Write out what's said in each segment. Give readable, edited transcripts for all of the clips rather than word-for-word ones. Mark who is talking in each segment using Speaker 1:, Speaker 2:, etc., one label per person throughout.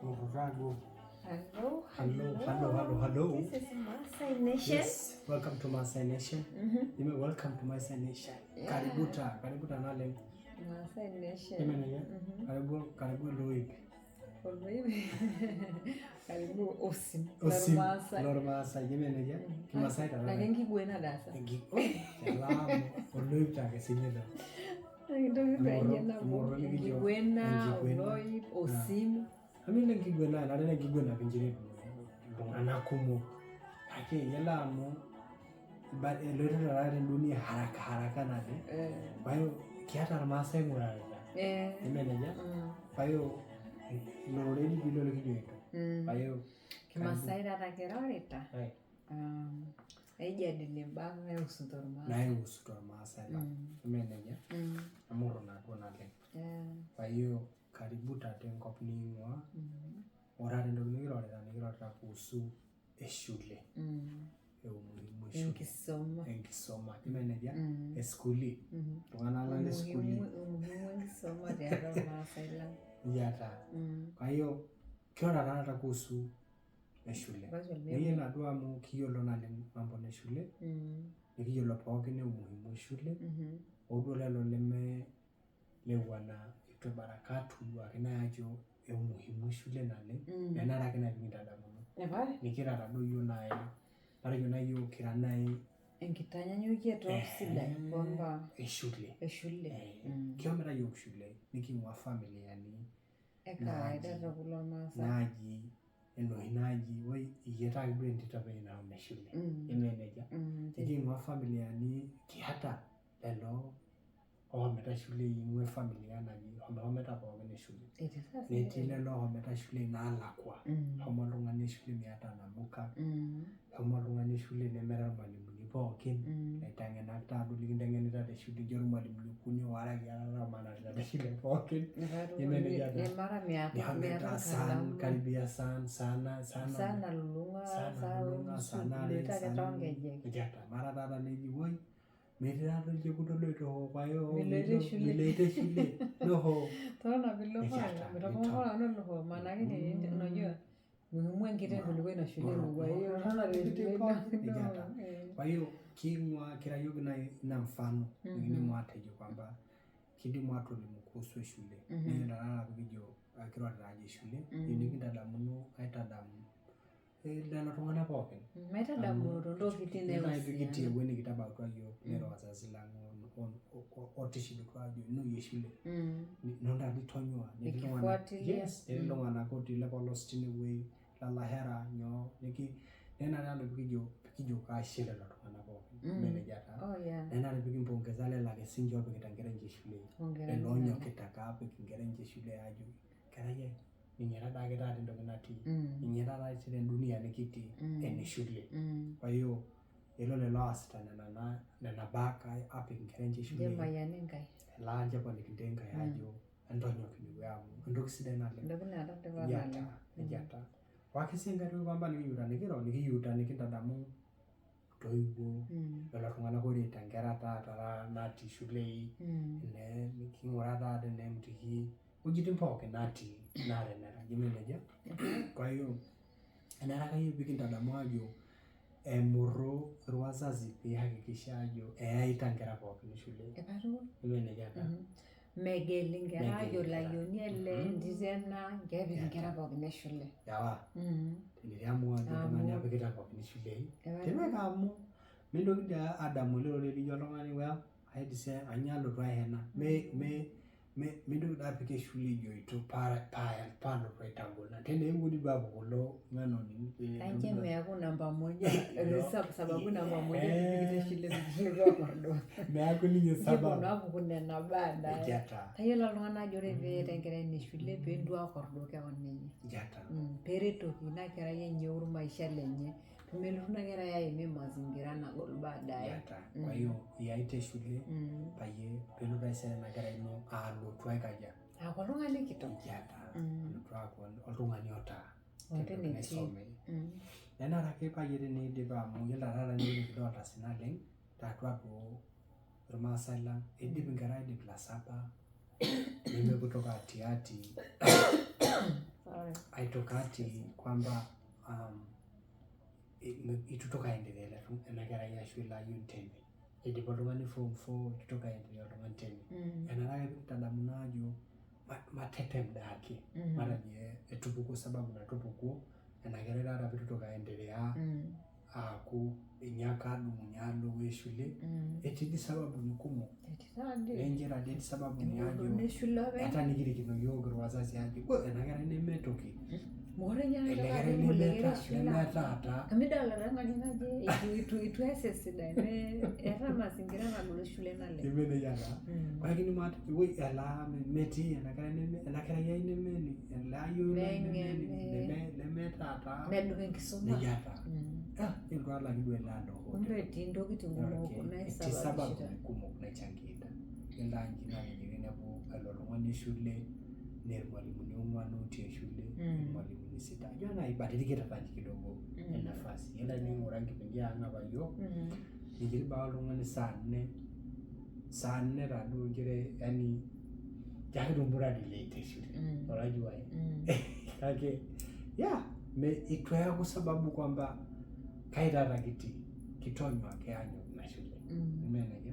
Speaker 1: Murago.
Speaker 2: Hello,
Speaker 1: Hello, hello, hello, hello.
Speaker 2: This is Maasai Nation.
Speaker 1: Yes, welcome to Maasai Nation. Nime welcome to Maasai Nation.
Speaker 2: Yeah.
Speaker 1: Karibu ta, karibu ta naleng.
Speaker 2: Maasai Nation.
Speaker 1: Nime nene. Karibu, karibu Loip.
Speaker 2: Oloip. Karibu Osim.
Speaker 1: Osim.
Speaker 2: Lormaasai.
Speaker 1: Lormaasai. Nime nene. Kimasai ta
Speaker 2: Kake
Speaker 1: naleng.
Speaker 2: enkiguena dasa.
Speaker 1: Enki. Oh, salamu. Oloip ta kesinye ta.
Speaker 2: Entoki
Speaker 1: Emorro-
Speaker 2: naijo nabo.
Speaker 1: emorro nikijo.
Speaker 2: Enkiguena,
Speaker 1: Enkiguena.
Speaker 2: Oloip, Osim.
Speaker 1: Ami le nkiguena, nare le nkiguena pinchire iltung'anak kumok. Kake yiolo amu eloito taata te dunia haraka haraka naleng. Kwa hiyo kiata irmaasai ing'urarita. Eme nejia? Kwa hiyo ilo rorei lijo ilo likijoito. Kwa hiyo
Speaker 2: Kimasai taata kirorita.
Speaker 1: eh,
Speaker 2: Aijadili imbaa naihusu tormaasai.
Speaker 1: naihusu tormaasai lang. Eme nejia? Emurro naduo naleng. Kwa hiyo karibu taata enkop ning'ua. Ore taata entoki nikirorita nikirorita kuhusu eshule. Umuhimu eshule.
Speaker 2: Enkisoma.
Speaker 1: Enkisoma. Eme nejia? Eskuli. Iltung'anak lang le skuli.
Speaker 2: Umuhimu enkisoma tiatua irmaasai lang.
Speaker 1: Nejia taa. Kwa hiyo kirora taata kuhusu eshule.
Speaker 2: Kwanza
Speaker 1: Neyiolo duo amu kiyiolo naleng mambo na eshule, nikiyiolo pookin umuhimu eshule, oduo lelo leme lewana itu ebarakatu ake naai ajo umuhimu eshule naleng, nenare ake nai pikintadamuno.
Speaker 2: Epae?
Speaker 1: Nikira taduo yiok nai, matejo nai yiok kira nai
Speaker 2: Enkitanyanyukioto sidai kwamba
Speaker 1: eshule.
Speaker 2: eshule
Speaker 1: Kiomita yiok shule, niking'ua familiani
Speaker 2: ekawaida tekulo maasai.
Speaker 1: naaji enoshi naaji oi iyieta ake duo entito openy naom eshule. Eme nejia? Niking'ua familiani kiata lelo oomita shule ing'ua familia naji homehomita pookin eshule. Netii lelo oomita shule naalakua. Homo oltung'ani eshule miata namuka, homo oltung'ani eshule nemera irmalimuni pookin, laiteng'enak taduo likinteng'enita te shule ijo irmalimuni okuni waare ake iyatata omanarita te shule pookin. Eme nejia taa?
Speaker 2: Nemara miata
Speaker 1: Nihomita san,
Speaker 2: kalamu.
Speaker 1: karibia san, sana, sana.
Speaker 2: Saa nalulung'a,
Speaker 1: Sana
Speaker 2: saa
Speaker 1: nalulung'a,
Speaker 2: nusu,
Speaker 1: saa nare,
Speaker 2: iloito ake
Speaker 1: saa
Speaker 2: toonkejek.
Speaker 1: Nejia taa. Mara taata neji woi, metii taata olchekut oloito hoo kwa hiyo
Speaker 2: Miloito eshule.
Speaker 1: miloito eshule noho.
Speaker 2: Totona piilo
Speaker 1: Nejia
Speaker 2: pala,
Speaker 1: taa,
Speaker 2: mitakumbuka nalo maanake ni unajua muhimu enkiteng kuliko ina shule ino. Kwa hiyo totona teshule ino.
Speaker 1: Nejia taa. Kwa hiyo king'ua kira yiok ina mfano nikidimu atejo kwamba kidimu atolimu kuhusu eshule. Niyiolo taata pikijo kirorita ajo eshule, iyieu nikintadamuno aitadamu lelo tung'anak pookin.
Speaker 2: Maitadamu toontokitin
Speaker 1: Yiolo nai pikitii
Speaker 2: naihusiana.
Speaker 1: ewueji nikitabautua yiok niro wazazi lang otishilutua ajo inoyie eshule. Nonda nitonyua. Netii iltung'anak-
Speaker 2: Nikifuatilia.
Speaker 1: Yes, netii iltung'anak otii lepolos tinewueji lalahera nyoo niki nenare alo pikijo pikijo kaashe lelo tung'anak pookin. Eme nejia taa?
Speaker 2: Oh yeah.
Speaker 1: Nenare pikimpongeza lelo ake sinche oopikita inkera enche shule.
Speaker 2: Hongera.
Speaker 1: Lelo oonyokita ake aapik inkera enche shule aajo kerai ai ninye taadake taata entoki natii. Ninye taata te dunia nikitii ene shule. Kwa hiyo elo lelo oasita nena na nena baa ake aapik inkera enche
Speaker 2: Nche
Speaker 1: shule.
Speaker 2: emayiana Enkai.
Speaker 1: Elaa nche eponiki Enkai ajo entonyok inewueji amu entoki sidai naleng.
Speaker 2: Entoki naata tipat
Speaker 1: Nejia
Speaker 2: naleng.
Speaker 1: taa, nejia taa. Ore ake sii enkae toki kwamba nikiyieuta nikiro, nikiyieuta nikintadamu intoiwuo, lelo tung'anak oreita inkera taata natii shulei, ne niking'uraa taata enemtiki wuejitin pookin natii naata enera. Eme nejia? Kwa hiyo enare akeyie pikintadamu ajo emurro irwazazi piihakikisha ajo eyaita inkera pookin shule.
Speaker 2: Epae tukul.
Speaker 1: Eme nejia taa?
Speaker 2: Megel inkera
Speaker 1: Megel
Speaker 2: ajo
Speaker 1: inkera.
Speaker 2: layioni ele, entito ena, kepik inkera pookin eshule.
Speaker 1: Yawa, teniriamu ajo oltung'ani
Speaker 2: Amu-
Speaker 1: apikita pookin shulei,
Speaker 2: Epae
Speaker 1: tipika amu mintoki dii adamu ele rorei lijo oltung'ani well aidise anyoo alotu ayena. Mintoki dii apik eshule ijoito paalotu aitagol. Teneewuo dii duo apuku ilo ng'ano
Speaker 2: Kancho meeku namba moja, sababu namba moja pipikita eshule pikilotu akordo.
Speaker 1: Meeku ninye
Speaker 2: Keponu
Speaker 1: sababu.
Speaker 2: apuku nena baa
Speaker 1: Nejia
Speaker 2: baadaye.
Speaker 1: taa.
Speaker 2: Tayiolo iltung'anak ajo ore peeta enkerai ino eshule peelotu akordo keon ninye.
Speaker 1: Nejia taa.
Speaker 2: Peretoki ina kerai enye ormaisha lenye. Pemelotu ina kerai aimie mazingira nagol baadaye.
Speaker 1: Nejia taa. Kwa hiyo iyaita eshule peyie peelotu taisere ena kerai ino alotu aikaja.
Speaker 2: Aaku oltung'ani kitok.
Speaker 1: Nejia taa. Alotu aaku oltung'ani otaa
Speaker 2: Otii
Speaker 1: tentoki
Speaker 2: netii.
Speaker 1: naisome. Nenare ake peyie teneidip amu yiolo taata nikidolta sii naleng tiatua duo irmaasai lang, eidip inkera aidip la saba. Mimi kutoka atiati
Speaker 2: Sorry.
Speaker 1: aitokati kwamba itu toka aendelea ena kerai ashu elo ayieu nteme eidipa oltung'ani form 4 itu toka aendelea oltung'ani tene. Enare ake pikintadamu ajo matetem daake. Matejo etupukuo sababu natupukuo ena kerai taata piitu toka aendelea aaku inyaaka adumunye alo shule. Etii sababuni kumok.
Speaker 2: Etii taadii.
Speaker 1: Nenchere ajo etii sababuni ajo
Speaker 2: Engolon eshule openy.
Speaker 1: ata nikirikino yiok irwazazi ajo "Wo, ena kerai nemetoki
Speaker 2: Mokure ninye
Speaker 1: ele
Speaker 2: aitoki
Speaker 1: kerai
Speaker 2: ajo kulie kera
Speaker 1: nemeeta
Speaker 2: eshule.
Speaker 1: nemeeta ata
Speaker 2: Emidol oltung'ani naje itu ees esidai eeta mazingira nagol eshule naleng.
Speaker 1: Nemeneyia taa. Lakini woi elaa metii ena kerai neme ena kerai ai nemeni ele ayioni lai nemeni
Speaker 2: Meng'en.
Speaker 1: nemeeta taa
Speaker 2: Medup enkisuma.
Speaker 1: nejia taa. Ah, iltu alaki duo ele alo
Speaker 2: Kumbe etii ntokitin kumok
Speaker 1: etii sababu
Speaker 2: naisababishita.
Speaker 1: kumok naichangiita. Yiolo taa nji naa ninye inepu elo oltung'ani shule naa irmalimuni ong'uan otii eshule, irmalimuni sita. Ajo naa ibadilike taa nji kidogo enafasi. Yiolo ening'uraa enkipindi ang' apa yiok nikibaya oltung'ani saa nne, saa nne taduo nchere yani jakitum mradi late eshule. Unajua eh? Kake yeah, me itu eeku sababu kwamba kai taata kitii kitonyua ake anyok ina shule. Imenejia?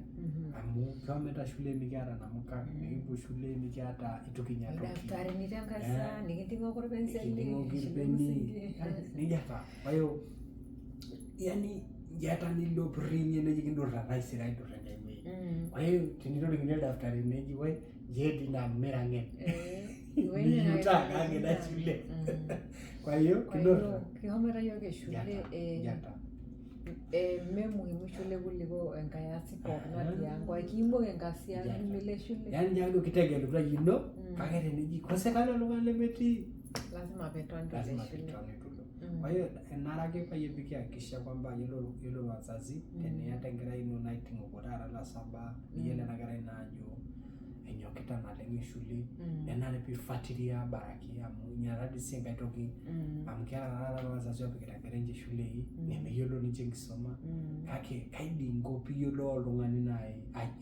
Speaker 1: Amu kiomita shule mikiata namuka, mikipuo shule mikiata itu kinya toki.
Speaker 2: Ildakitarini tenkasa, nikinting'oki orpenseli,
Speaker 1: Nikinting'oki
Speaker 2: shule
Speaker 1: irpeni.
Speaker 2: msingi.
Speaker 1: Nejia taa. Kwa hiyo yani nje nilo pirinye neji kindurra taisere aidurra enkae wueji. Kwa hiyo tenitorikino ildaftari neji woi nje etii amu mira ng'en. Niyieu taa kake ina shule. Kwa hiyo
Speaker 2: Kwa
Speaker 1: kidurra.
Speaker 2: hiyo kihomoita yiok eshule
Speaker 1: Jata. Jata.
Speaker 2: Me muhimu shule kuliko enkae asi pookin natii ang'. Kwa kiimok enkasi ang'
Speaker 1: Jata.
Speaker 2: nimilo eshule.
Speaker 1: Yani jaku kitegelutua yino kake teneji kosekana oltung'ani lemetii
Speaker 2: Lazima piiton
Speaker 1: lazima
Speaker 2: tele shule.
Speaker 1: piton itu ilo. Kwa hiyo enare ake peyie pikihakikisha kwamba yiolo yiolo wazazi teniata enkerai ino naiting'oko taata la saba niyiolo ena kerai ino ajo enyokita naleng' eshule nenare pifuatilia baraki amu ina tadii sii enkae toki amu keeta taata wazazi oopikita nkera enche shulei nemeyiolo ninche enkisuma kake kaidi inko piiyiolou oltung'ani nai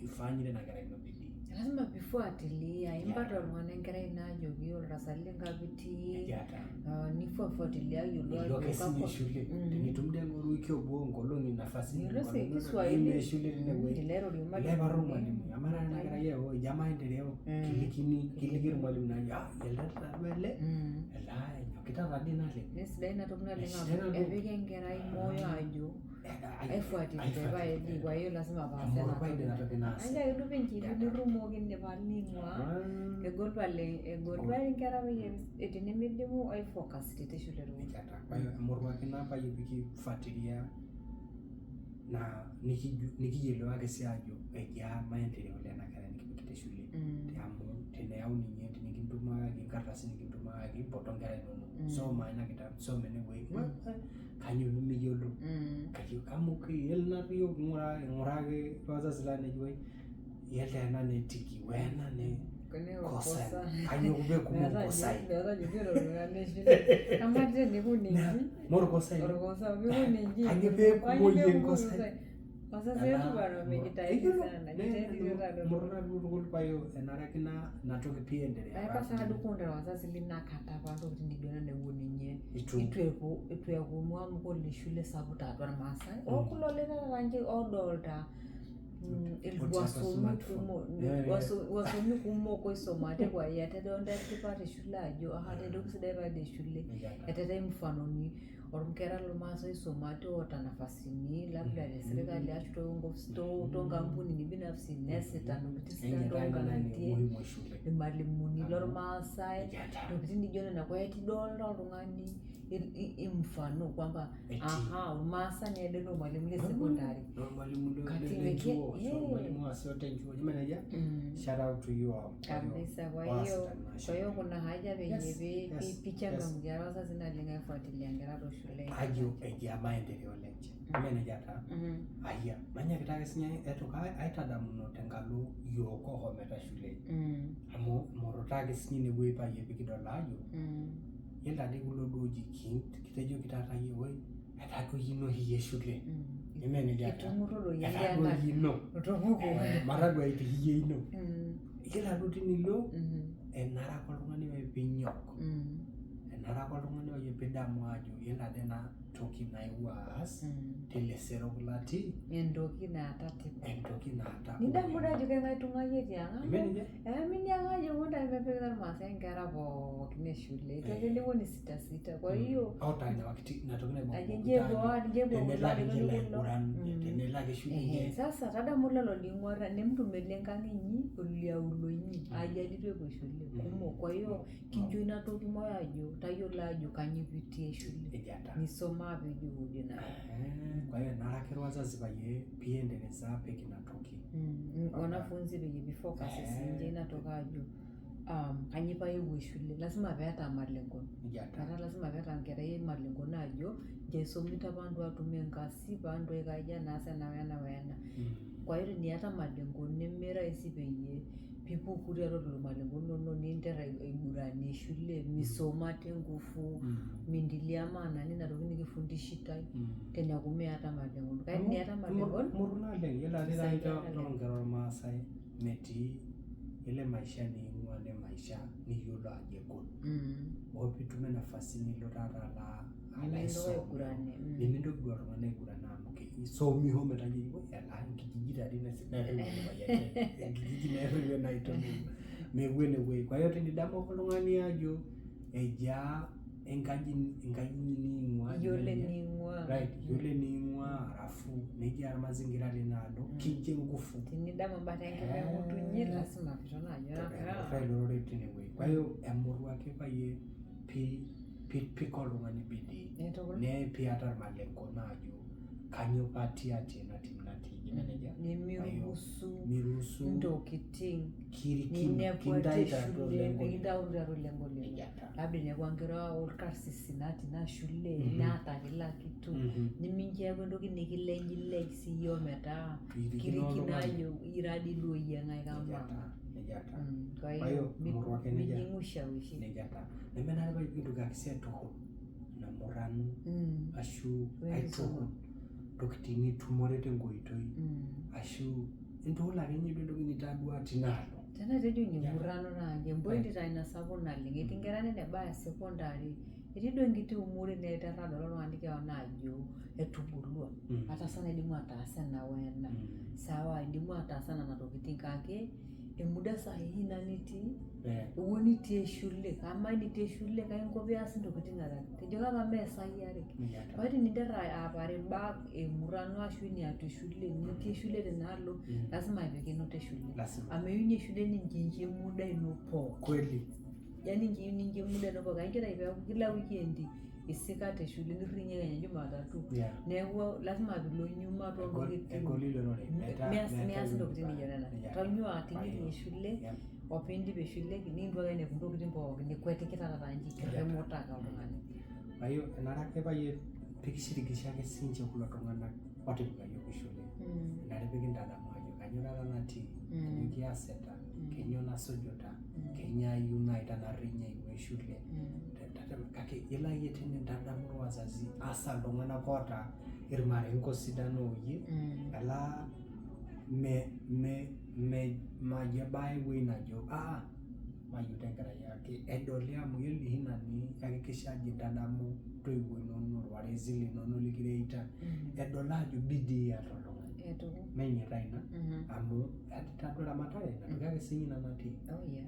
Speaker 1: ifanyita ena kerai ino bidii.
Speaker 2: Lazima pifuatilia impata oltung'ani enkerai ino ajoki oldarasa lingapi itii
Speaker 1: Nejia taa.
Speaker 2: nifuatilia ayiolou
Speaker 1: Ilo
Speaker 2: ajo
Speaker 1: ake sinye
Speaker 2: kakwa
Speaker 1: shule tenitum dii aing'oru wiki obo nkolong'i nafasini
Speaker 2: Yiolo sii
Speaker 1: nkolong'i
Speaker 2: Kiswahili
Speaker 1: ime shule tinewueji.
Speaker 2: ilo airorie
Speaker 1: Ilo aipar
Speaker 2: irmalimuni.
Speaker 1: ormalimui amaa taata ena kerai ai ijio maendeleo kilikini kiliki irmalimuni ajo ah ele taduo ele elaa enyokita tadii naleng.
Speaker 2: Nesidai ina toki naleng'
Speaker 1: Esidai
Speaker 2: amu
Speaker 1: ina toki.
Speaker 2: epik enkerai moyo ajo aifuatilia pae kwa hiyo lazima paas ena
Speaker 1: Amu ina toki naas.
Speaker 2: Anjo ake duo penchi nirrumoki indipa ning'ua egol pale egol pale inkera peyie tenemidimu aifocus tete shule tukul.
Speaker 1: Nejia taa. Kwa hiyo emurua ake ina peyie pikifuatilia na nikiyiolou ake sii ajo ejiaa maendeleo lena kerai nikipikita shule. Amu teneyau ninye tenikintumakaki enkardasi nikintumakaki mpoto nkera inonok. Soma ena kitabu, soma enewueji. Kanyoo pemiyiolo? Amu yiolo natii iyiok ing'uraki wazazi lang neji woi yiolo ena netiki wena ne kosa. Kanyoo kumbe kumok nkosai?
Speaker 2: Meeta ajo kelo oltung'ani shule. Amaa tenikuni inji?
Speaker 1: Morkosai.
Speaker 2: Orkosa pikuni inji?
Speaker 1: Kanyoo pee kumok iyie nkosai?
Speaker 2: Wazazi wetu bwana wamejitahidi sana. Jitahidi sana.
Speaker 1: Murra tukul kwa hiyo enare ake ina toki pii endelea.
Speaker 2: Aipasa duo kunda wazazi lina kata apa ntokitin nijo nena ewuo ninye
Speaker 1: Itu.
Speaker 2: itu eeku mwamuko le shule sapuk tiatua irmaasai okulo le taata nche odolta
Speaker 1: Otii apa
Speaker 2: wasomi
Speaker 1: smartphone.
Speaker 2: kumok
Speaker 1: Yeah.
Speaker 2: wasomi kumok oisumate kwa hiyo etedonta tipat eshule ajo aha entoki sidai paede shule
Speaker 1: Nejia taa.
Speaker 2: eteetae mfanoni ornkera lormaasai oisumate oota nafasini labda te serkali ashu toonkampunini binafsi neesita ntokitin sidan
Speaker 1: Enye taa ina naa
Speaker 2: toonkang'itie
Speaker 1: muhimu eshule.
Speaker 2: irmalimuni lormaasai
Speaker 1: Nejia taa.
Speaker 2: ntokitin nijo nena kwa hiyo etidolta oltung'ani mfano kwamba
Speaker 1: Etii.
Speaker 2: aha ormaasani ele naa ormalimui le sekondari
Speaker 1: Ormalimui
Speaker 2: Kati
Speaker 1: lenchuo, ormalimui wasiote nchuo. Nimeneja? Shout out to you all.
Speaker 2: Kabisa. Kwa hiyo kwa hiyo kuna haja penye pichangamkia wazazi naleng' aifuatilia nkera toshule.
Speaker 1: Ajo ejia maendeleo lenche. Nimeneja taa? Aya, manyakita ake sinye aitoki aitadamuno tenkalo yiok ohomoita shule. Amu murutaki ake sinye inewueji payie pikidol ajo yiolo tadii kulo duo oji kitejoki taata yie woi etaa duo iyie ino oshi iyie shule. Nemenejia taa?
Speaker 2: Itung'uruo doi
Speaker 1: Etaa duo
Speaker 2: ena
Speaker 1: iyie ino.
Speaker 2: utupukuo.
Speaker 1: Matadua itii iyie ino. Yiolo ake tinilo enare ake oltung'ani ore piinyok, enare ake oltung'ani ore piidamu ajo yiolo ade ena toki nayewuo aas tele sero latii
Speaker 2: entoki naata tipat,
Speaker 1: entoki naata.
Speaker 2: Nidamu doi ajo keng'ae itung'uayie tiang',
Speaker 1: Ime nejia?
Speaker 2: Amini ake ajo ntae pepikita irmaasai inkera pookin eshule, iteleleko ni sita sita, kwa hiyo
Speaker 1: Ota ina wakati ina toki
Speaker 2: ajo nji epuo nji epuo
Speaker 1: tenelo
Speaker 2: kulo
Speaker 1: ake
Speaker 2: kulo
Speaker 1: nilo
Speaker 2: kulo.
Speaker 1: aiguran, tenelo ake shule
Speaker 2: Ehe, sasa tadamu lelo ling'uarra nemtumelie enkang inyi oliaulo inyi ajo litu epuo shule kumok. Kwa hiyo kincho ina toki moyo ajo tayiolo ajo kanyio pitii eshule
Speaker 1: Ejata.
Speaker 2: nisoma pijuhudi nayo.
Speaker 1: Kwa hiyo enare ake wazazi peyie piendeleza apik ina toki.
Speaker 2: Wanafunzi venye before sinche inatoki ajo kanyio paewuo shule, lazima peeta malengo.
Speaker 1: Ejata.
Speaker 2: Metaa lazima peeta enkerai malengo naajo nji aisomita paantu atum enkasi paantu aikaja naas ena wena wena. Kwa hiyo teniata malengo nemeraisi peyie pipuku tiatua lelo malengo linono ninter aiguranie shule misoma tengufu, mintilia maanani ina toki nikifundishitai teneeku miata malengo. Kake teniata malengo
Speaker 1: Murru naleng, yiolo ake
Speaker 2: Kisaidia
Speaker 1: taata
Speaker 2: naleng.
Speaker 1: toonkera ormaasai metii ile maisha ning'ua ne maisha niyiolo ajo egol. Ore piitum enafasi nilo taata ala ala
Speaker 2: nimintoki
Speaker 1: aisoma.
Speaker 2: aiguranie.
Speaker 1: Nimintoki duo oltung'ani aiguran amu isomiho metaa ijo ela enkijiji taatoi nairriu ele payian, enkijiji nairriu ena mepuo enewueji. Kwa hiyo tenidamu ake oltung'ani ajo ejaa enkaji enkaji inyi ning'ua
Speaker 2: Iyiolo ening'ua.
Speaker 1: Right, iyiolo ening'ua alafu nejia irmazingira linaalo kincho engufu.
Speaker 2: Tenidamu embata enkiteng ng'utunyi lazima piiton ajo
Speaker 1: Ore ilo rorei tinewueji. Kwa hiyo emurua ake peyie pipik oltung'ani bidii
Speaker 2: Netukul.
Speaker 1: ne piata irmalengo naajo kanyio patii atii ena tim natii ime nejia?
Speaker 2: Nemiruhusu
Speaker 1: Miruhusu
Speaker 2: intokitin
Speaker 1: kirikino
Speaker 2: ninepu
Speaker 1: kintayu
Speaker 2: ate
Speaker 1: tiatua
Speaker 2: shule
Speaker 1: lengo lino.
Speaker 2: mikintau tiatua lengo lino.
Speaker 1: Ejata.
Speaker 2: Labda eneeku enkera orkarsisi natii ina shule naata kila kitu nimincho eeku entoki nikilejilej siyie ometaa
Speaker 1: Kirikino
Speaker 2: kirikino
Speaker 1: oltung'ani.
Speaker 2: ajo ira dii duo iyie ng'ae kamaa.
Speaker 1: Ejata. Ejata.
Speaker 2: Kwa
Speaker 1: Kwa
Speaker 2: hiyo
Speaker 1: hiyo murua ake nejia.
Speaker 2: mijing'u ushawishi.
Speaker 1: Nejata. Nemenare paa kintoki ake sii aitukuj ina murano ashu
Speaker 2: Wenkisuma.
Speaker 1: aitukuj ntokitin nitumore tenkoitoi ashu intuhul akeninye duo entoki nitadua tinaalo.
Speaker 2: Tenaa itejo ninye murano naa nche empointi taa ina sapuk naleng. Etii inkera nenebaya sekondari etii duo enkiti umuri naiterra adol oltung'ani kewon ajo etubulua ataasa naidimu ataasa ena wena. Sawa idimu ataasa nena tokitin kake emuda sahihi ina nitii ewuo nitii eshule, amaa enitii eshule kai inko pias intokitin haraka, tejo kapa mee isai are.
Speaker 1: Nejata.
Speaker 2: Kwa hiyo teninter aapare imbaa emurano ashu iniatua eshule nitii eshule tinaalo lazima ipik inoto eshule.
Speaker 1: Lazima.
Speaker 2: Amu eyieu ninye eshule ninche incho muda ino pookin.
Speaker 1: Kweli.
Speaker 2: Yaani inche eyieu nincho muda ino pookin, incho peeku kila weekend isika teshule nirrinye kenya Jumatatu. Neeku lazima piilo nyuma toontokitin.
Speaker 1: Egol ilo rorei.
Speaker 2: Mias intokitin nijo nena. Tonyua ting'iria eshule opiindip eshule nikintoki ake ainepu intokitin pookin ikwetiki taata nji kirrimutaka oltung'ani.
Speaker 1: Kwa hiyo enare ake peyie pikishirikisha ake sinche kulo tung'anak otipika yiok shule. Enare pikintadamu ajo kanyio taata natii, kanyio kiasita, kanyio nasujita, kanyio ayieu naaji tenarrinyi aing'ua shule. Kake yiolo akeyie tine ntadamu wazazi hasa iltung'anak oota irmarengo sidan ooyie elaa me me me majo ebaya ewueji najo aa mayieu tenkerai ake edoli amu yiolo oshi ina nihakikisha ajo intadamu intoiwuo inonok walezi linonok likireita edol ajo bidii iyata oltung'ani.
Speaker 2: Etuku.
Speaker 1: Menye taa ina amu tadua eramatare inatoki ake sinye ina natii.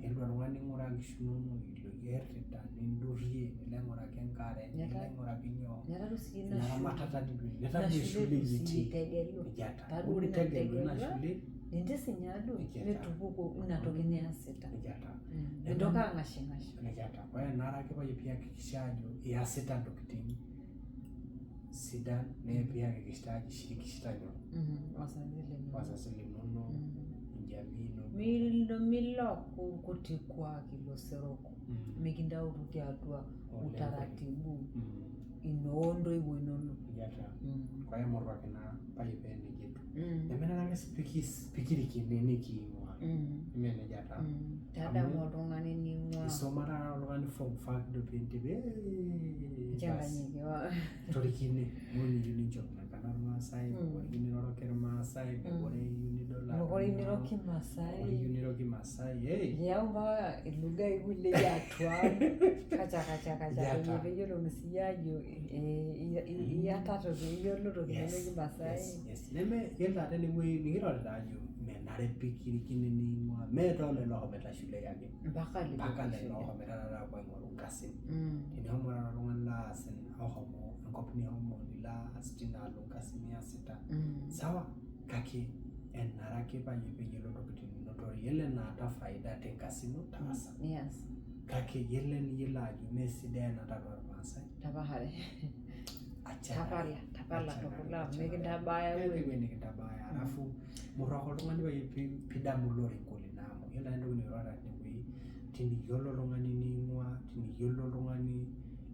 Speaker 1: Elotu oltung'ani ning'uraa nkishu inonok ilo errita nindurrie nilo aing'uraki enkare nilo aing'uraki nyoo
Speaker 2: Netaa sii
Speaker 1: ina
Speaker 2: ina shule.
Speaker 1: ramatata dii duo
Speaker 2: Ina
Speaker 1: ina
Speaker 2: shule
Speaker 1: shule
Speaker 2: sii
Speaker 1: itii
Speaker 2: itegelua.
Speaker 1: ejata
Speaker 2: Tadua
Speaker 1: ore
Speaker 2: ina
Speaker 1: itegelu ina
Speaker 2: itegelua
Speaker 1: shule
Speaker 2: nintisinya duo
Speaker 1: Ejata.
Speaker 2: netupuku ina toki niasita.
Speaker 1: Ejata.
Speaker 2: Mintoki ang'ashing'ash.
Speaker 1: Ejata. Kwa hiyo enare ake peyie pihakikisha ajo iyasita ntokitin sidan nee pihakikisha ajo ishirikishita nyoo
Speaker 2: Wazazi linono.
Speaker 1: wazazi linono jamii ino.
Speaker 2: Milo miloku kuti kuaki loseroko mikintautu tiatua utaratibu ino ontoiwuo inonok.
Speaker 1: Ejata. Kwa hiyo emurua ake ina peyie pee nejia etiu. Nemenare ake sii pikirikino enikiing'ua. Ime nejia taa.
Speaker 2: Tadamu oltung'ani ning'ua.
Speaker 1: Isoma taata oltung'ani form five ndo piindip basi
Speaker 2: Nchanganyikiwa.
Speaker 1: torikine ng'o niyieu ninchop nakana. irmaasai, mekure iyieu niroroki irmaasai, mekure iyieu nidol
Speaker 2: Mekure iyieu niro
Speaker 1: mekure
Speaker 2: kimasai.
Speaker 1: iyieu niro kimaasai. Hey.
Speaker 2: Iyau mpaka ilugai kulie atua kacha kacha kacha
Speaker 1: Ijata.
Speaker 2: penye peyiolouni siyie ajo iyatata iyiolo toki neme kimasai.
Speaker 1: Yes. Neme yiolo taata enewueji nikirorita ajo menare pii kirikino ening'ua mee toolelo ohomoita shule ake
Speaker 2: Mpaka lelo
Speaker 1: mpaka lelo
Speaker 2: shule.
Speaker 1: ohomoita taata apuo aing'oru inkasin. Tenishomo taata oltung'ani laas ohomo enkop nihomo nilo aas tinaalo inkasin niasita sawa kake enare ake payie peeyiolo intokitin ninotore yiolo enaata faida tenkasi ino taasa kake yiolo eniyiolo ajo meesidai ena tiatua irmaasai
Speaker 2: Tapahare.
Speaker 1: achanare
Speaker 2: Tapala, tapala
Speaker 1: achanare,
Speaker 2: tukula
Speaker 1: achanare.
Speaker 2: mikintabaya
Speaker 1: Meeta
Speaker 2: wueji.
Speaker 1: ewueji nikintabaya alafu murru ake oltung'ani peyie pidamu ilorenko lino amu yiolo taa entoki nikirorita tenewueji tiniyiolo oltung'ani ening'ua tiniyiolo oltung'ani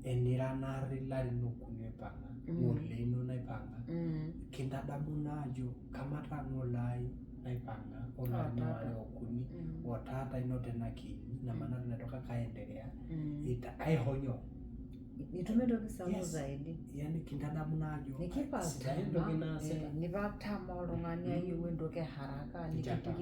Speaker 1: enira naarri ilarin okuni oipang'a ng'ole ino naipang'a kintadamu naa ajo kamataa ng'ole ai naipang'a olarin
Speaker 2: Otaata.
Speaker 1: waare okuni otaata ino tena kinyi ina maana naitoka kaendelea aihonyo
Speaker 2: Nitum entoki sapuk
Speaker 1: Yes.
Speaker 2: zaidi.
Speaker 1: yani kintadamu naa ajo
Speaker 2: Nikipa
Speaker 1: sidai entoki
Speaker 2: tamaa,
Speaker 1: naasita.
Speaker 2: nipa tamaa oltung'ani ayieu entoki e haraka
Speaker 1: Ijata.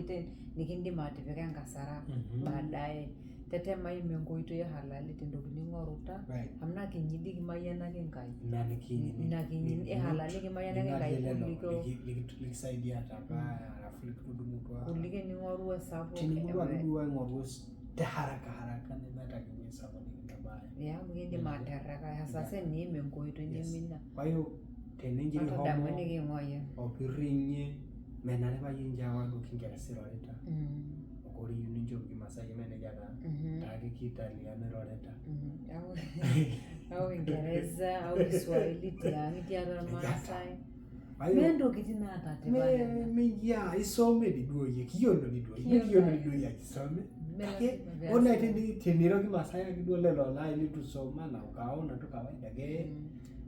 Speaker 2: nikindim atipika enkasara baadaye. Tetema ima enkoitoi e halali tentoki ning'oruta amu naa kinyi dii kimayianaki Enkai.
Speaker 1: Ina nikinyi
Speaker 2: Ina kinyi e halali kimayianaki Enkai kuliko
Speaker 1: likisaidia tapa alafu likitudumutua
Speaker 2: kuliko ening'oru esapuk.
Speaker 1: tining'oru ake duo aing'oru te haraka haraka nemeeta ake ewueji sapuk nikintabaya.
Speaker 2: Ya amu kiindim aterreka hasa eniim enkoitoi neme ina.
Speaker 1: Kwa hiyo teninjiri
Speaker 2: Matadamu
Speaker 1: homo
Speaker 2: eniking'ua
Speaker 1: opirinye menare payie injo aaku duo kingeresa irorita mekure iyieu ninchop kimasai eme nejia taa taake kiitaliano irorita.
Speaker 2: Au Kiingereza au Kiswahili tiang' tiatua irmaasai.
Speaker 1: Kwa hiyo
Speaker 2: Mee ntokitin naata tipat nena.
Speaker 1: me isome dii duo iyie kiyiolo dii duo iyie mikiyiolo dii duo iyie akisome
Speaker 2: Mee
Speaker 1: kake
Speaker 2: lazima
Speaker 1: ore
Speaker 2: peasi.
Speaker 1: teniro kimasai ake duo lelo lai litusoma na ukaona tu kawaida ke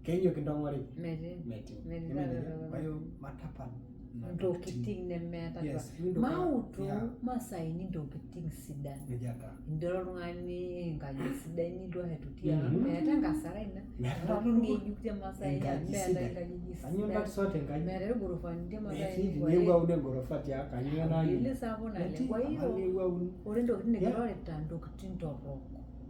Speaker 1: kenyo kintong'ori
Speaker 2: Metii.
Speaker 1: metii.
Speaker 2: Metii
Speaker 1: Eme nejia?
Speaker 2: taata.
Speaker 1: Kwa hiyo matapal nena tokitin.
Speaker 2: Ntokitin nemeeta tipat.
Speaker 1: Yes, mintoki-
Speaker 2: Mautu
Speaker 1: Yeah,
Speaker 2: masaini ntokitin sidan.
Speaker 1: nejia taa.
Speaker 2: Idol oltung'ani enkaji sidai nitu ashetu tiang' meeta enkasara ina.
Speaker 1: Meeta
Speaker 2: Entoki ng'ejuk te Maasai
Speaker 1: Enkaji
Speaker 2: meeta
Speaker 1: sidai.
Speaker 2: nkajijik
Speaker 1: Kanyoo
Speaker 2: sidan.
Speaker 1: natuswa tenkaji?
Speaker 2: Meeta irghorofani te Maasai.
Speaker 1: Metii teneeku aun engorofa tiang' kanyoo nayieu?
Speaker 2: Ile sapuk naleng.
Speaker 1: Metii
Speaker 2: Kwa hiyo
Speaker 1: ama neeku aun.
Speaker 2: ore ntokitin
Speaker 1: Yeah.
Speaker 2: nikirorita ntokitin torrok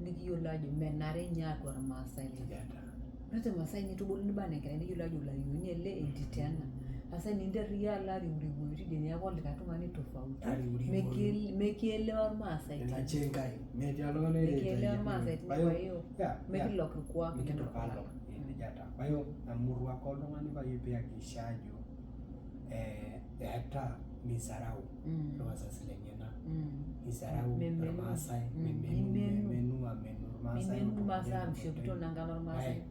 Speaker 2: nikiyiolo ajo menare ninye atua irmaasai lang.
Speaker 1: Nejia taa.
Speaker 2: Ore te Maasai nitubulu nibaa ana enkerai niyiolo ajo olayioni ele entito ena. Sasa eninter iyie alo ariuriwoyu tidie niaku olikae tung'ani tofauti.
Speaker 1: Ariuriwoyu.
Speaker 2: Mekielewa irmaasai
Speaker 1: Nena
Speaker 2: tine.
Speaker 1: chenkai. Metii oltung'ani oirita
Speaker 2: Mekielewa
Speaker 1: iyie.
Speaker 2: irmaasai tine
Speaker 1: Kwa
Speaker 2: kwa
Speaker 1: hiyo,
Speaker 2: hiyo
Speaker 1: yeah, yeah.
Speaker 2: mekilok irkuak
Speaker 1: Mikintoki alok. Nejia taa. Kwa hiyo emurua ake oltung'ani payie piyakikisha ajo eeta misarau irwazazi lenyenak misarau
Speaker 2: Memenu.
Speaker 1: irmaasai memenu
Speaker 2: Mimenu.
Speaker 1: memenu amenu irmaasai
Speaker 2: Mimenu masaa amu ishopito nangan ormaasai.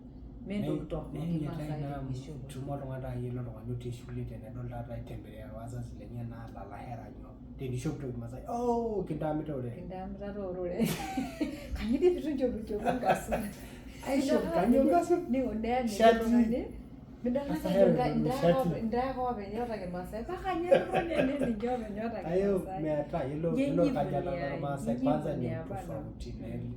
Speaker 2: Mee entoki torrono kimaasai tenishopo.
Speaker 1: tumo oltung'ani taa yiolo oltung'ani otii shule tenedol taata aitembelea wazazi lenye naa lalahera nyoo tenishopito kimasai oh kintaamita ore
Speaker 2: Kintaamita toorore. Kanyoo dii pitu inchopito nkasun?
Speaker 1: aishop kanyoo nkasun
Speaker 2: Neya
Speaker 1: Shati.
Speaker 2: oltung'ani midol ake
Speaker 1: Sasa
Speaker 2: ajo
Speaker 1: heri nunu shati.
Speaker 2: intae ake openy oota kimaasai mpaka nye oltung'ani ene ninche openy oota
Speaker 1: ayo
Speaker 2: kimaasai.
Speaker 1: meeta yiolo
Speaker 2: Nje
Speaker 1: yiolo orkaja lang
Speaker 2: njivunia,
Speaker 1: lormaasai kwanza ni
Speaker 2: njivunia bana.
Speaker 1: tofauti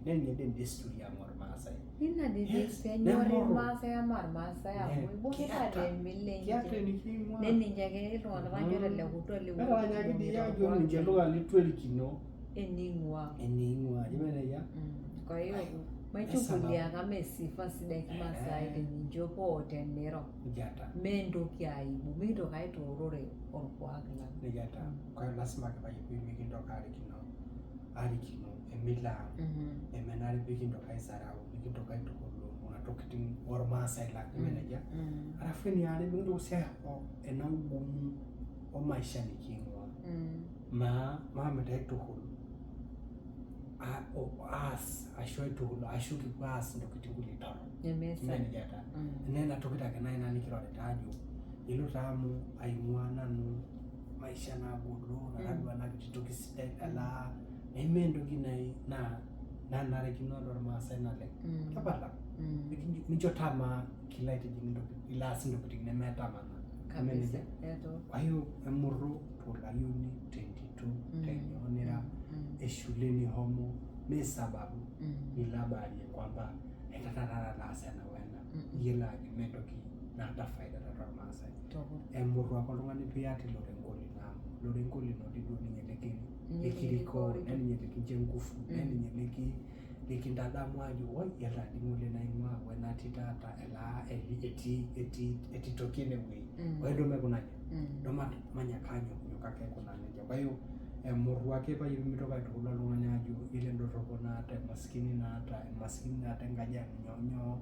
Speaker 1: nenye dii desturi ang ormaasai
Speaker 2: Ina dii
Speaker 1: Yes,
Speaker 2: penyori
Speaker 1: nemoru.
Speaker 2: irmaasai ama irmaasai amu ibung'ita
Speaker 1: Kiata.
Speaker 2: temila
Speaker 1: kiata
Speaker 2: enche.
Speaker 1: eniking'ua
Speaker 2: Neninche ake iltung'anak lang otelekutua
Speaker 1: netanyaki dii ajo ninche iltung'anak litu erikino
Speaker 2: ening'ua.
Speaker 1: ening'ua ime nejia
Speaker 2: Kwa hiyo maichukulia kama esifa sidai kimaasai teninchopo o teniro.
Speaker 1: nejia taa
Speaker 2: Mee entoki aibu, mikintoki aitoorore orkuak lang.
Speaker 1: nejia taa kwa hiyo lasima ake peyie pemikintoki arikino arikino emila ang nemenare pikintoki aisarau mikintoki aitukulu kuna tokitin ormaasai lang ime nejia alafu eniare mikintoki sii aiko ena ugumu omaisha niking'ua maa maamita aituhul aas ashu aituhul ashu kipuo aas intokitin kulie torrok ime
Speaker 2: Nemeesa.
Speaker 1: nejia taa nena tokitin ake nai nikirorita ajo yiolo taa amu aing'ua nanu maisha nagolo natadua ena kiti toki sidai alaa neme entoki nai naa nanarikino atua irmaasai naleng tapala mincho tamaa kilo aitijing ilo aas intokitin nemeeta maana ime
Speaker 2: Kabisa.
Speaker 1: nejia
Speaker 2: Eto.
Speaker 1: kwa hiyo emurru tolayioni tentito tenyoo nira eshule nihomo mee sababu nilo abarie kwamba aitata taata taasa ena wena iyiolo ajo mee entoki Naata faida tiatua irmaasai. Emurru ake oltung'ani piata ilo rengo lino amu ilo rengo lino dii duo ninye likirikoo naa ninye likincho engufu naa ninye likintadamu ajo woi yiolo taa dii ng'ole naing'ua wenatii taata elaa etii toki enewueji. Kwa hiyo ndo maikuna aja? Ndo manyaaka anyok ake aikunaa nejia. Kwa hiyo emurru ake peyie pemitoki aitukuj oltung'ani ajo yiolo endorropo naata emaskini naata emaskini naata enkaji ang nyoo nyoo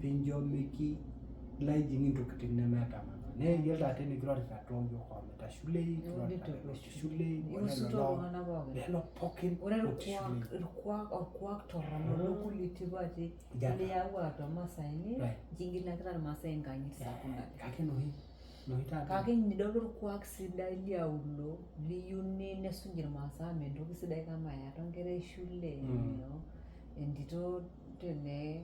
Speaker 1: pincho mikilaijing intokitin nemeeta maana. Naa iyiolo taata enikirorita tooyiok oomita shulei, kirorita lelo otii shulei,
Speaker 2: Ihusuto iltung'anak pookin.
Speaker 1: lelo pookin
Speaker 2: Ore
Speaker 1: otii shulei.
Speaker 2: orkuak torrono lokulie tipati liyau atua masaini, nkigilakita irmaasai enkanyit sapuk naleng.
Speaker 1: Kake nohi taata.
Speaker 2: Kake nidol orkuak sidai liaulo liyieu nesuj irmaasai amu entoki sidai kama eeta nkera eshule nyoo entito tene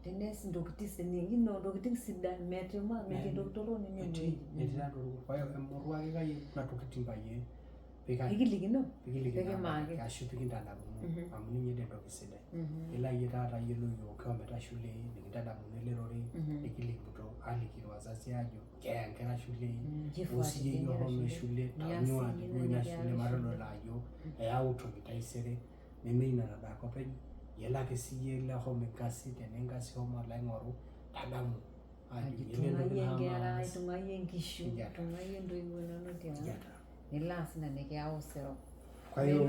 Speaker 2: tenees intokitin ntokitin sidan metii entoki torrono enewueji.
Speaker 1: Etii taata orkuak. Kwa hiyo emurua ake kai kuna tokitin peyie
Speaker 2: Pikilikino
Speaker 1: pikilikino
Speaker 2: pikimaaki.
Speaker 1: ashu pikintadamuno amu ninye dii entoki sidai. Ilo ayie taata yiolo yiok kiomita shulei nikintadamuno ele rorei nikilikito aliki wazazi ajo keya nkera shulei osiyie iyie homo shule tonyua duo ina shule matodol ajo eyau toki taisere neme ina ake openy yiolo ake siyie ilo homo enkasi tenaa enkasi ishomo alo aing'oru tadamu ajo yiolo entoki
Speaker 2: Itung'ayie
Speaker 1: nashomo
Speaker 2: nkera,
Speaker 1: aas
Speaker 2: itung'ayie nkishu,
Speaker 1: Ijata.
Speaker 2: itung'ayie intoiwuo inonok tiang'
Speaker 1: ijata.
Speaker 2: nilo aas ina nikiyau osero.
Speaker 1: Kwa hiyo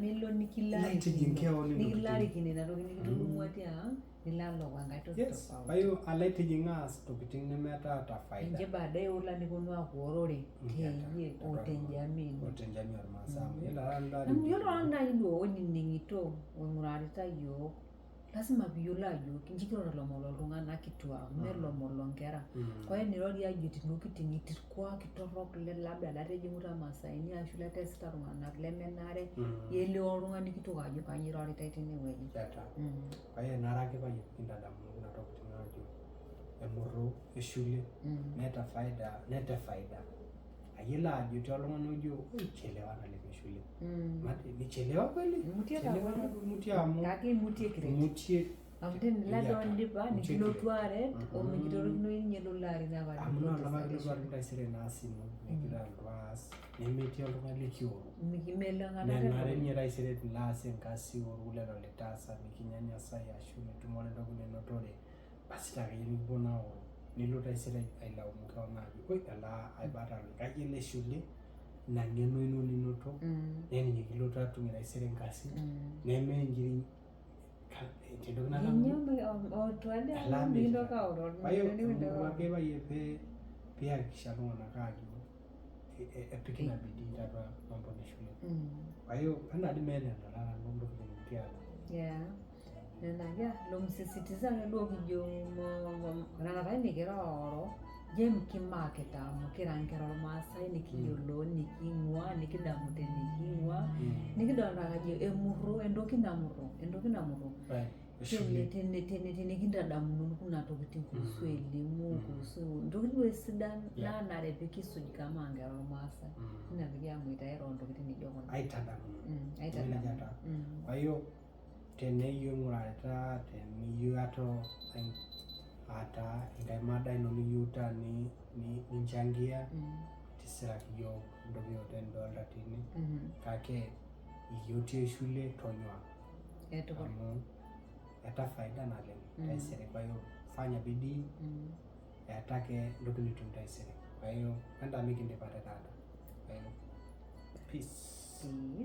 Speaker 2: Melo
Speaker 1: laitijing keon intokitin.
Speaker 2: nikilarikino ina toki nikitudumua tiang' nilo aloku enkae toki
Speaker 1: Yes. Kwa
Speaker 2: tofauti.
Speaker 1: hiyo alaitijing'aa aas intokitin nemeeta faida.
Speaker 2: Ninche baadaye ula nikonu aaku orore teyie o tenjamii ino.
Speaker 1: O tenjamii ormaasai amu yiolo taata
Speaker 2: Amu yiolo taata naaji duo oinining'ito oing'urarita yiok lazima piiyiolou ajo inji kirorita ilomon loltung'anak kituak mee ilomon loonkera. Kwa hiyo enirorie ajo etii intokitin etii irkuaki torrok le labda latijing'utua imasaini ashu leteesita iltung'anak lemenare ielewa oltung'ani kitok ajo kanyoo iroritae tinewueji.
Speaker 1: Jata. Kwa hiyo enare ake peyie kintadamuno kuna tokitin ajo emurru eshule neeta faida neeta faida. Ayiolo ajo etii oltung'ani ojo oi ichelewa naleng eshule. Nichelewa kweli?
Speaker 2: Imutie taa
Speaker 1: Chelewa
Speaker 2: kweli.
Speaker 1: imutie amu
Speaker 2: Kake imutie kiret.
Speaker 1: imutie
Speaker 2: Amu tenilo
Speaker 1: Ijata.
Speaker 2: indipa
Speaker 1: Imutie
Speaker 2: nikilotu
Speaker 1: kiret.
Speaker 2: aret omikitorikinoyu ninye lelo arin apa
Speaker 1: Amu naa
Speaker 2: likilotu
Speaker 1: olapa
Speaker 2: aret.
Speaker 1: kilotu atum taisere naa ino nigira alotu aas nemetii oltung'ani likioro.
Speaker 2: Melo aikata
Speaker 1: Menare ninye taisere nilo aas enkasi orkulie lelo litaasa nikinyanyasai ashu nitumore entoki ninotore basi takeyie nikiponu aoro nilo taisere ailaumu keon ajo oi alaa aibata kake ele shule ina ng'eno ino ninoto naa ninye kilotu atumie taisere enkasi neme enkiri entoki nadamu
Speaker 2: Ninye otuade mikintoki aoro.
Speaker 1: Kwa hiyo emurua ake peyie pihakikisha iltung'anak ajo epiki ina bidii tiatua mambo e shule. Kwa hiyo ena dii mee nena taata ntokitin nikiata.
Speaker 2: Yeah. Nena ja lo msisitiza ake duo kijo nena taa nikiroro je mkimakita amu kira nkera ormaasai nikiyiolo niking'ua nikidamu teniking'ua nikidolta ajo emurro entoki namurro entoki namurro
Speaker 1: Eshule.
Speaker 2: tenekintadamuno kuna tokitin kuhusu elimu kuhusu ntokitin duo sidan naanare pikisuj kama nkera ormaasai ina pikiamuita airo ntokitin nijo kuna.
Speaker 1: Aitadamuno.
Speaker 2: Aitadamu.
Speaker 1: Nejia taa. Kwa hiyo teneyieu ing'urarita teniyieu ata ata enkae mada ino niyieuta ninchangia tisiraki iyiok entoki yoyote nidolta tine kake iyie otii eshule tonyua amu eeta faida naleng taisere. Kwa hiyo fanya bidii eeta ake entoki nitum taisere. Kwa hiyo enda mikindipate taata. Kwa hiyo peace.
Speaker 2: Peace.